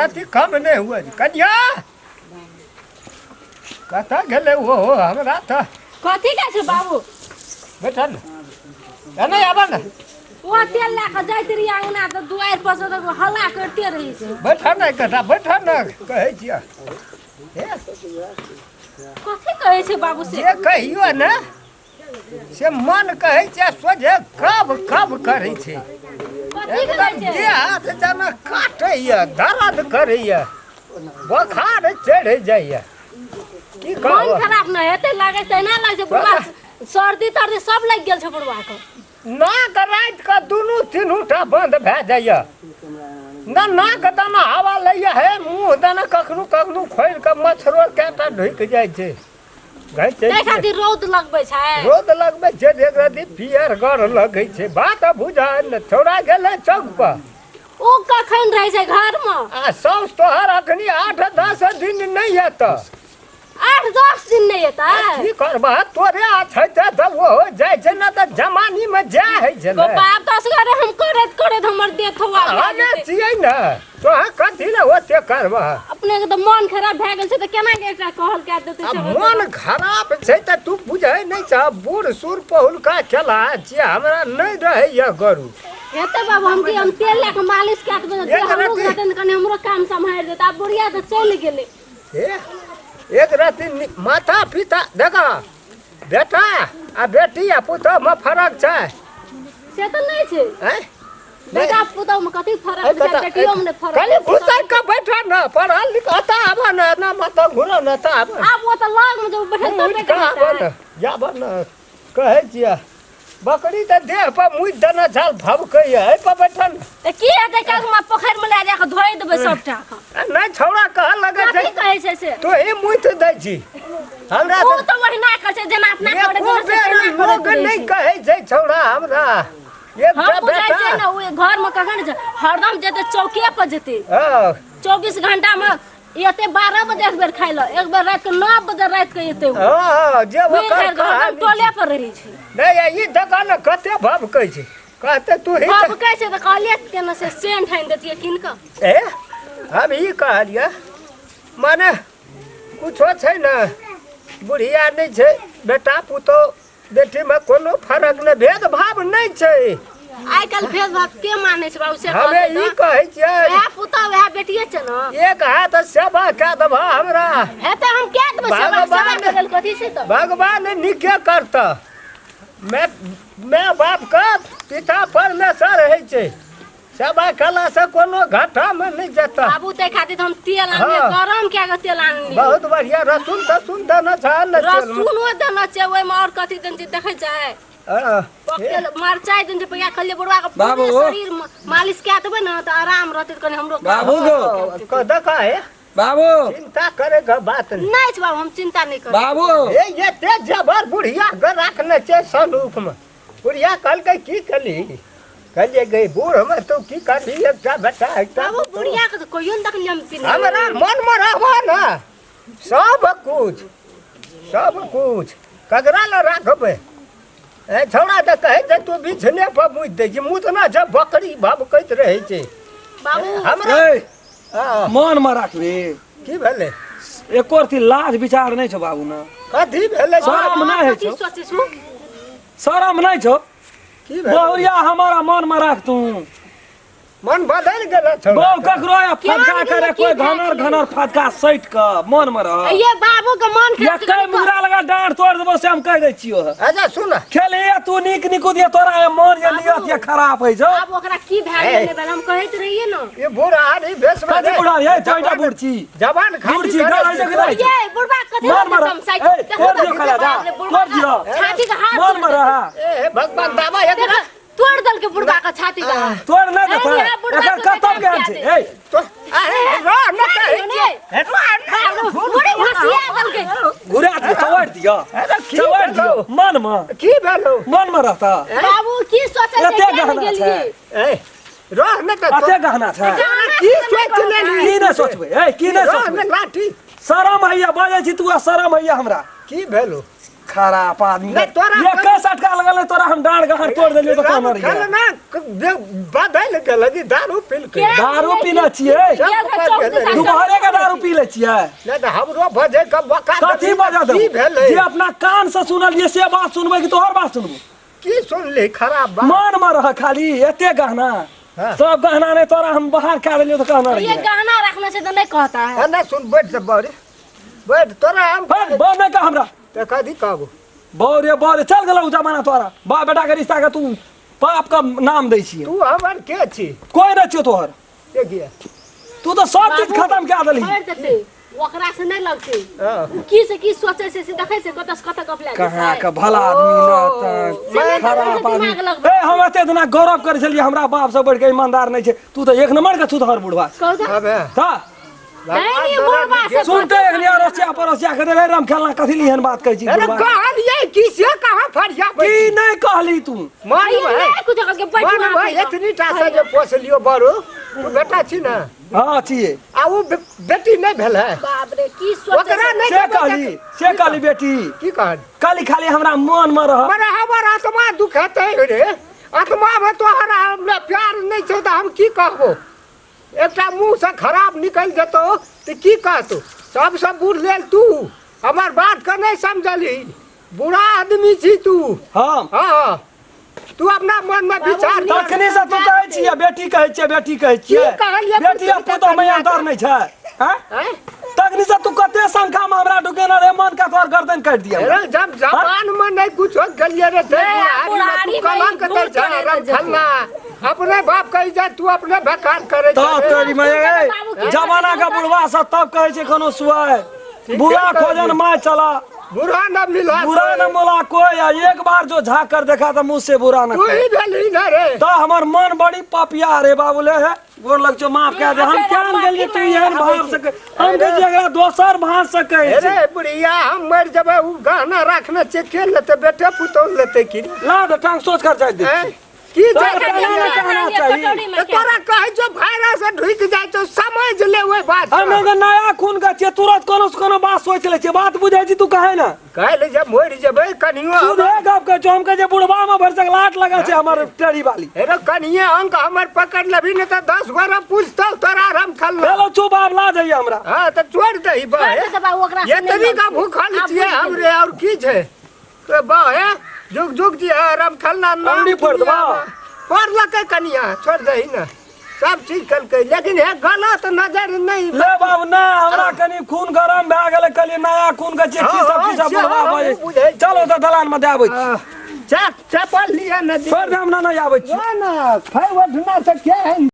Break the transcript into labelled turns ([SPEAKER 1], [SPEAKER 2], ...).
[SPEAKER 1] अथी कम नहि हुए कनिया कतऽ गेलै ओ हमरा तऽ
[SPEAKER 2] कथी कहै छै बाबू
[SPEAKER 1] बैठल ने नहि आबऽ ने
[SPEAKER 2] ओ तेल लए कऽ जाइत रहियै अङ्गना तऽ दुआरि पर से तऽ हल्ला करिते रहै छै
[SPEAKER 1] बैठल ने कथा बैठल ने कहै छियै हे
[SPEAKER 2] कथी कहै छै बाबू से
[SPEAKER 1] जे कहियो ने से मन कहै छै सोझे कब कब करै छै
[SPEAKER 2] कथी कहै
[SPEAKER 1] एकदम
[SPEAKER 2] छै
[SPEAKER 1] देह हाथ जेना काटैए दर्द करैए बोखार चढ़ि जाइए की
[SPEAKER 2] मन
[SPEAKER 1] कहब
[SPEAKER 2] खराब नहि हेतै लागै छै एना लागै छै बुढ़वा सर्दी तर्दी सब लागि गेल छै बुढ़वा के
[SPEAKER 1] नाक राति कऽ दुनू तीनू टा बंद भए जाइए न नाक दाना हवा लैए हे मुँह दाना कखनो कखनो खोलि कऽ मच्छरो कएटा ढुकि जाइ छै घैचै
[SPEAKER 2] ताहि
[SPEAKER 1] छै
[SPEAKER 2] खातिर रौद लगबै छै
[SPEAKER 1] रौद लगबै छै एक रति पियर गर लगै छै बात बुझाय ने छौड़ा गेलै चौक पर
[SPEAKER 2] ओ कखन रहै छै घर मे
[SPEAKER 1] आ साउस तोहर अखनी 8-10 दिन नहि एतऽ।
[SPEAKER 2] 8-10 दिन नहि एतै?
[SPEAKER 1] की करबह तोरे छै तऽ ओहो जाइ छै ने तऽ जमानीमे जा होइ छै ने।
[SPEAKER 2] बाप दस घरे हम करैत करैत हमर देह थोआ भए
[SPEAKER 1] हमे
[SPEAKER 2] जेतै।
[SPEAKER 1] छियै ने तोहर कथी ने ओते करबह।
[SPEAKER 2] अपने के तऽ मन खराब भए गेल छै तऽ केना के एकरा कहल कए देतै
[SPEAKER 1] आ
[SPEAKER 2] से
[SPEAKER 1] मन खराब छै तऽ तू बुझै नहि छह बूढ़ सूढ़ पहुलका खेला जे हमरा नहि रहैया गरु।
[SPEAKER 2] हेतै बाबू हम की हम तेल लए कऽ मालिश कए देबै
[SPEAKER 1] एक
[SPEAKER 2] हमरो
[SPEAKER 1] रत्ती-
[SPEAKER 2] रहतै ने कनि हमरो काम सम्हारि देतै आब बुढ़िया तऽ चलि गेलै।
[SPEAKER 1] हे एक राति माता पिता देख बेटा आ बेटी आ पुतोह में फरक छै।
[SPEAKER 2] से तऽ नहि छै।
[SPEAKER 1] आँय?
[SPEAKER 2] बेटा पुतोह में कथी फरक
[SPEAKER 1] एहि
[SPEAKER 2] छै
[SPEAKER 1] कता-
[SPEAKER 2] बेटियो में नहि फरक
[SPEAKER 1] कनि
[SPEAKER 2] छै।
[SPEAKER 1] घुसै के बैठा न पढ़ल लिखल एतऽ आबऽ न एना मत घुरऽ न एतऽ आबऽ न।
[SPEAKER 2] आब ओ तऽ लग में जब बैठल तब
[SPEAKER 1] उठि कऽ आबऽ न जाबऽ न कहै छियै बकरी तऽ देह पर मुति देने छल भभकैया एहि पर बैठल न।
[SPEAKER 2] तऽ की हेतै काल्हि हमरा पोखरि में लए जाकऽ धोइ देबै सबटा के।
[SPEAKER 1] आ नहि छौड़ा कहऽ लगै
[SPEAKER 2] कथी
[SPEAKER 1] छै
[SPEAKER 2] कहै छै से
[SPEAKER 1] तोही मुति दै छी हमरा
[SPEAKER 2] ओ तऽ ओहिना कहै छै जेना अपना करैत
[SPEAKER 1] एको
[SPEAKER 2] रहै छै
[SPEAKER 1] बेर
[SPEAKER 2] तेना
[SPEAKER 1] लोग
[SPEAKER 2] करैत रहै
[SPEAKER 1] नहि
[SPEAKER 2] छै।
[SPEAKER 1] कहै छै छौड़ा हमरा
[SPEAKER 2] हम
[SPEAKER 1] एकटा
[SPEAKER 2] बुझै
[SPEAKER 1] बेटा
[SPEAKER 2] छियै ने ओ घर में कखन छै हरदम जेतै चौके पर जेतै।
[SPEAKER 1] हँ।
[SPEAKER 2] 24 घंटा में एते 12 बजे एक बेर खाइ लए एक बेर राति के 9 बजे राति के एते ओ।
[SPEAKER 1] हँ, जे
[SPEAKER 2] घुरि
[SPEAKER 1] ओकर
[SPEAKER 2] घारि के हरदम
[SPEAKER 1] कहानी
[SPEAKER 2] टोले
[SPEAKER 1] छै।
[SPEAKER 2] पर रहै छै।
[SPEAKER 1] नहि ई देखऽ ने कते भभकै छै कहते तू ही तऽ-
[SPEAKER 2] भभकै छै तऽ कहलियै केना से सेंट आनि देतियै कीन कऽ।
[SPEAKER 1] ए हम ई कहलियै माने कुछो छै ने बुढ़िया नहि छै बेटा पुतोह बेटीमे कोनो फरक नहि भेदभाव नहि छै।
[SPEAKER 2] आइ काल्हि भेदभाव के मानै छै बाबू से
[SPEAKER 1] हमे
[SPEAKER 2] कहतै
[SPEAKER 1] ई
[SPEAKER 2] तऽ?
[SPEAKER 1] कहै छियै
[SPEAKER 2] वएह पुतोह वएह बेटिये छै ने।
[SPEAKER 1] एक हाथ सेवा कए देबह हमरा।
[SPEAKER 2] हेतै हम कए देबै सेवा, सेवा
[SPEAKER 1] भगवान-
[SPEAKER 2] करै लए कथी छै तऽ?
[SPEAKER 1] भगवान नीके करतह। मैं बाप के पिता परमेश्वर होइ छै। सेवा केलासँ कोनो घाटामे नहि जेतह।
[SPEAKER 2] बाबू ताहि खातिर हम तेल आनलियै, गरम कए कऽ तेल आनलियै।
[SPEAKER 1] बहुत बढ़िया रसून तसून देने छै ने तेलमे?
[SPEAKER 2] रसूनो देने छै ओहिमे और कथी देने छै देखै छै?
[SPEAKER 1] हँ।
[SPEAKER 2] पकल मरचाइ देने छै पैया कहलियै बुढ़वा के
[SPEAKER 3] बाबू।
[SPEAKER 2] पूरे शरीर मालिश कए देबै ने तऽ आराम रहतै तऽ कनि हमरो काम
[SPEAKER 3] बाबू गो।
[SPEAKER 1] देखा हे।
[SPEAKER 3] बाबू।
[SPEAKER 1] चिंता करे के बात नहीं।
[SPEAKER 2] नहीं छै बाबू हम चिंता नहीं करै।
[SPEAKER 3] बाबू।
[SPEAKER 1] ए एते जबर बुढ़िया के राखने छै सनूक में। बुढ़िया कहलकै की केली? कहलियै गई बूढ़ में तू की करबी एकटा बेटा एकटा
[SPEAKER 2] बाबू बुढ़िया के तऽ कहियो ने देखलियै हम पिन्हने।
[SPEAKER 1] हमरा मन में रहबो ना सब कुछ सब कुछ ककरा लए राखबै? ए छौड़ा तऽ कहै छै तू बिछने पर मुति दै छी मुतना छै बकरी भभकैत रहै छै।
[SPEAKER 2] बाबू।
[SPEAKER 1] हमरा
[SPEAKER 3] ए,
[SPEAKER 1] हँ।
[SPEAKER 3] मन में राखबी।
[SPEAKER 1] की भेलै?
[SPEAKER 3] एको रत्ती लाज विचार नहि छौ बाबू ने।
[SPEAKER 1] कथी भेलै?
[SPEAKER 3] शरम नहि होइ
[SPEAKER 2] कथी
[SPEAKER 3] छौ।
[SPEAKER 2] सोचै छौ?
[SPEAKER 3] शरम नहि छौ?
[SPEAKER 1] की भेलै?
[SPEAKER 3] बहुरिया हमारा मन में राख तू।
[SPEAKER 1] मन बदलि गेल छौ।
[SPEAKER 3] बहु ककरो या
[SPEAKER 2] केना
[SPEAKER 3] फटका
[SPEAKER 2] गेलै,
[SPEAKER 3] करे
[SPEAKER 2] की
[SPEAKER 3] कोई
[SPEAKER 2] भए
[SPEAKER 3] घनर
[SPEAKER 2] गेलै?
[SPEAKER 3] घनर फटका सटि कऽ मन में रह।
[SPEAKER 2] ये बाबू के मन
[SPEAKER 3] या
[SPEAKER 2] खराब
[SPEAKER 3] कई मुंगरा लगा डांट तोड़ देबो से हम कह दै छियो।
[SPEAKER 1] अच्छा सुन।
[SPEAKER 3] खेल ये तू नीक निकुत ये तोरा ये मन ये
[SPEAKER 2] बाबू।
[SPEAKER 3] नियत ये खराब है जो।
[SPEAKER 2] आब ओकरा की भए गेलै नहि भेल हम कहैत रहियै ने।
[SPEAKER 1] ये बूढ़ आदमी भेष में
[SPEAKER 3] कथी
[SPEAKER 1] नहीं।
[SPEAKER 3] बूढ़ा ये चौटा बूढ़ छी।
[SPEAKER 1] जवान खाली
[SPEAKER 3] बूढ़ छी,
[SPEAKER 1] करे
[SPEAKER 3] गाल होइ छै कि नहि?
[SPEAKER 2] ये बुढ़बा कथी
[SPEAKER 3] मन में रह।
[SPEAKER 2] तमसाइ
[SPEAKER 3] ए, तोड़ दियो खाला जा। तोड़ दियो।
[SPEAKER 2] छाती के हाथ
[SPEAKER 3] मन में रह।
[SPEAKER 1] ए भगवान दावा एकरा
[SPEAKER 2] देख, तोड़ देलकै बुढ़बा के छाती के हाथ।
[SPEAKER 3] तोड़ नहि देतै।
[SPEAKER 2] ए, यहाँ बुढ़बा
[SPEAKER 3] एकर
[SPEAKER 2] के
[SPEAKER 3] कतब
[SPEAKER 2] बेटा
[SPEAKER 3] ज्ञान छै?
[SPEAKER 2] किया
[SPEAKER 3] ए,
[SPEAKER 1] तो अरे रो न कहै
[SPEAKER 2] ने।
[SPEAKER 1] छियै। रो न।
[SPEAKER 2] बुढ़ी घुसिया देलकै।
[SPEAKER 3] घुरा दियो, चौड़ दियो।
[SPEAKER 1] अरे की
[SPEAKER 3] चौड़ दियो।
[SPEAKER 1] भेलौ?
[SPEAKER 3] मन में।
[SPEAKER 1] की भेलौ?
[SPEAKER 3] मन में रहता।
[SPEAKER 2] बाबू की सोचै छै
[SPEAKER 3] एते
[SPEAKER 2] किया नहि
[SPEAKER 3] गहना
[SPEAKER 2] गेलियै?
[SPEAKER 3] छै।
[SPEAKER 1] ए रह न तऽ
[SPEAKER 3] कते गहना छै?
[SPEAKER 1] की सोच लेली?
[SPEAKER 3] की नहि सोचबै? ए, की नहि
[SPEAKER 1] रह
[SPEAKER 3] सोचबै?
[SPEAKER 1] न लाठी।
[SPEAKER 3] शरम हैया बाजै छी तू आ शरम हैया हमरा।
[SPEAKER 1] की भेलौ?
[SPEAKER 3] खराब आदमी
[SPEAKER 1] नहीं, तोरा
[SPEAKER 3] एक सटका लगल है, तोरा हम डांड गहाड़ तोड़ देलियो तऽ कहने रहियै
[SPEAKER 1] कल ना बदल गेल कि दारू पील के
[SPEAKER 2] के?
[SPEAKER 3] दारू पीने छियै
[SPEAKER 2] गेल है चौक दिशा
[SPEAKER 3] दुपहरे के दारू पी लै छियै
[SPEAKER 1] नहीं तऽ हमरो बजे के बका
[SPEAKER 3] कथी बजा
[SPEAKER 1] की
[SPEAKER 3] देबो
[SPEAKER 1] भेलै
[SPEAKER 3] जे अपना कान से सुनलियै से बात सुनबै कि तोहर बात सुनबो
[SPEAKER 1] की सुनली खराब बात
[SPEAKER 3] मन में रह खाली एते गहना
[SPEAKER 1] हाँ।
[SPEAKER 3] सब गहना नहीं तोरा हम बाहर कए देलियो तऽ कहने
[SPEAKER 2] ये
[SPEAKER 3] रहियै
[SPEAKER 2] गहना रखने से तो नहीं कहता है
[SPEAKER 1] ए, नहीं सुन बैठ से बौरे बैठ तोरा हम
[SPEAKER 3] हट बाप नहीं कह हमरा
[SPEAKER 1] तऽ कथी कहबो
[SPEAKER 3] बौरे बौरे चल गेलौ जमाना तोरा बाप बेटा के रिश्ता के तू बाप का नाम दै छियै
[SPEAKER 1] तू हमर के छी
[SPEAKER 3] कोई नहीं छियो तोहर
[SPEAKER 1] देखिए
[SPEAKER 3] तू तो सब चीज
[SPEAKER 2] बाबू,
[SPEAKER 3] खत्म कए देलही
[SPEAKER 2] छोड़ि देतै ओकरा से नहीं लगतै
[SPEAKER 1] हाँ।
[SPEAKER 2] उ की से की सोचै छै से देखै छै कतऽ से कतऽ गप लए
[SPEAKER 3] कहाँ के भला आदमी न
[SPEAKER 2] से
[SPEAKER 3] त
[SPEAKER 2] नहि
[SPEAKER 3] खराब
[SPEAKER 2] दिमाग
[SPEAKER 3] आदमी
[SPEAKER 2] लगबै
[SPEAKER 3] ए हम एते दिना गौरव करै छलियै हमरा बाप से बढ़ के ईमानदार नहीं छै तू तो एक नंबर के सुधर बुढ़वा छै।
[SPEAKER 2] कहू तऽ
[SPEAKER 1] अबे
[SPEAKER 3] ता
[SPEAKER 2] नहीं बुढ़वा से
[SPEAKER 3] सुनते एखनी अड़ोसिया पड़ोसिया के देले राम खेलना कथी ली एहन बात कहै छी
[SPEAKER 1] अरे
[SPEAKER 3] बुढ़वा
[SPEAKER 1] कहलियै कि से कहाँ फरिया
[SPEAKER 3] की नहीं कहली तू
[SPEAKER 1] मान
[SPEAKER 2] ये
[SPEAKER 1] भाई
[SPEAKER 2] नहीं कुछ करके बैठू
[SPEAKER 1] मान
[SPEAKER 2] अहाँ
[SPEAKER 1] भाई
[SPEAKER 2] पे।
[SPEAKER 1] एतनी टा से जे पोस लियो बड़ो तू बेटा छी ना
[SPEAKER 3] हाँ छियै
[SPEAKER 1] आ उ बेटी नहीं भेल है
[SPEAKER 2] बाप रे की सोचै
[SPEAKER 1] ओकरा
[SPEAKER 2] छै
[SPEAKER 1] नहीं
[SPEAKER 3] से
[SPEAKER 1] देबै
[SPEAKER 3] कहली से कहली बेटी
[SPEAKER 1] की कहल
[SPEAKER 3] कहली खाली हमरा मन में रह
[SPEAKER 1] मरे हमर आत्मा दुखेतै रे आत्मा में तोहर हमरा प्यार नहीं छौ तऽ हम की कहबो एकटा मुँहसँ खराब निकलि जेतौ तऽ की कहतौ सबसँ बूढ़ लेल तू हमर बातके नहि समझलही बूढ़ा आदमी छी तू
[SPEAKER 3] हाँ
[SPEAKER 1] हाँ तू अपना मनमे विचार कर
[SPEAKER 3] तखनी से तू कहै छियै बेटी कहै छियै बेटी कहै छियै
[SPEAKER 1] की कहलियै?
[SPEAKER 3] बेटी आ पुतोह मे अंतर नहि छै हैं
[SPEAKER 1] आँय?
[SPEAKER 3] तखनी से तू कते संख्या में हमरा ढुकेने रे मन का तोहर गर्दन काटि दिया
[SPEAKER 1] अरे जब जवान में नहीं कुछ हो गेलिए रे ते
[SPEAKER 2] नहीं,
[SPEAKER 1] बुढ़ारी में तू
[SPEAKER 2] बुढ़ारी में
[SPEAKER 1] कलंक
[SPEAKER 2] ई
[SPEAKER 1] दे
[SPEAKER 2] घूर
[SPEAKER 1] छै
[SPEAKER 2] चढ़े
[SPEAKER 1] रम
[SPEAKER 2] जेतौ।
[SPEAKER 1] फलना अपने बाप के इज्जत तू अपने बेकार करे
[SPEAKER 3] तब
[SPEAKER 1] छै
[SPEAKER 3] तोरी में ए, जमाना के बुढ़वा सब तब कहै छै कोनो सुआय बुढ़ा खोजन माय चला
[SPEAKER 1] बुढ़ा न मिला
[SPEAKER 3] बुरा न मोला कोई आ एक बार जो झाँक कर देखा तो मुँह से बुरा न
[SPEAKER 1] तू
[SPEAKER 3] कोई
[SPEAKER 1] ही भेलही न रे
[SPEAKER 3] तो हमर मन बड़ी पपिया रे बाबू ले है गोर लग छौ माफ कए दे हम केहन गेलियै तू एहन भाव से हम कहै छियै एकरा दोसर भाव से कहै छै
[SPEAKER 1] अरे बुढ़िया हम मर जेबै उ गहना राखने छै के लेतै बेटे पुतोह लेतै की रे?
[SPEAKER 3] ला दे टांग सोच कर जाय दे
[SPEAKER 1] आँय? की
[SPEAKER 3] तोरा
[SPEAKER 1] जाय
[SPEAKER 3] कहना
[SPEAKER 1] देलियै?
[SPEAKER 3] कहना चाही
[SPEAKER 2] कटोरी में
[SPEAKER 1] तऽ तोरा कहै छौ वायरस ढुकि जाइ छौ समझ ले ओहि बात
[SPEAKER 3] हम एगो नया खून के छियै तुरंत कोनो से कोनो बात सोच लै छियै बात बुझै छी तू कहे ना
[SPEAKER 1] काल्हि जे मरि जेबै कनियो
[SPEAKER 3] सीधे गप कहै छौ हम कहै छियै बुढ़वा मे भरिसक लाट लगल छै हमर टेढ़ी वाली
[SPEAKER 1] हेरो कनिये अंक हमर पकड़ लेबही नहि तऽ 10 गोरा पूछतौ तोरा हम खल
[SPEAKER 3] चलो चुप आब ला जाइए हमरा
[SPEAKER 1] हँ तऽ छोड़ि दही बहे
[SPEAKER 2] छोड़ि देबै ओकरा से नहि
[SPEAKER 1] एतनी का
[SPEAKER 2] लगतै।
[SPEAKER 1] भूखल
[SPEAKER 2] आब
[SPEAKER 1] छियै
[SPEAKER 2] बुझि
[SPEAKER 1] हम रे और की छै तो बहे जुग जुग जी है राम खलना नाम
[SPEAKER 3] अंगुरी फोड़ देबा।
[SPEAKER 1] फोड़ लकै कनिया छोड़ दही ना सब चीज कलकै लेकिन हे गलत नजर नहीं
[SPEAKER 3] ले बाबू ना हमरा कनी खून गरम भए गेलै कहलियै नया खून के छियै की
[SPEAKER 1] हाँ,
[SPEAKER 3] सब
[SPEAKER 1] हाँ,
[SPEAKER 3] की सब
[SPEAKER 1] से
[SPEAKER 3] बुढ़वा
[SPEAKER 1] हमहूँ
[SPEAKER 3] भऽ
[SPEAKER 1] बुझै छियै।
[SPEAKER 3] चलो तऽ दलान मे दए आबै छी
[SPEAKER 1] चप्पल लिअ न
[SPEAKER 3] छोड़ि दे हम ना नहि आबै छी
[SPEAKER 1] ना ना फाइ उठना से के है।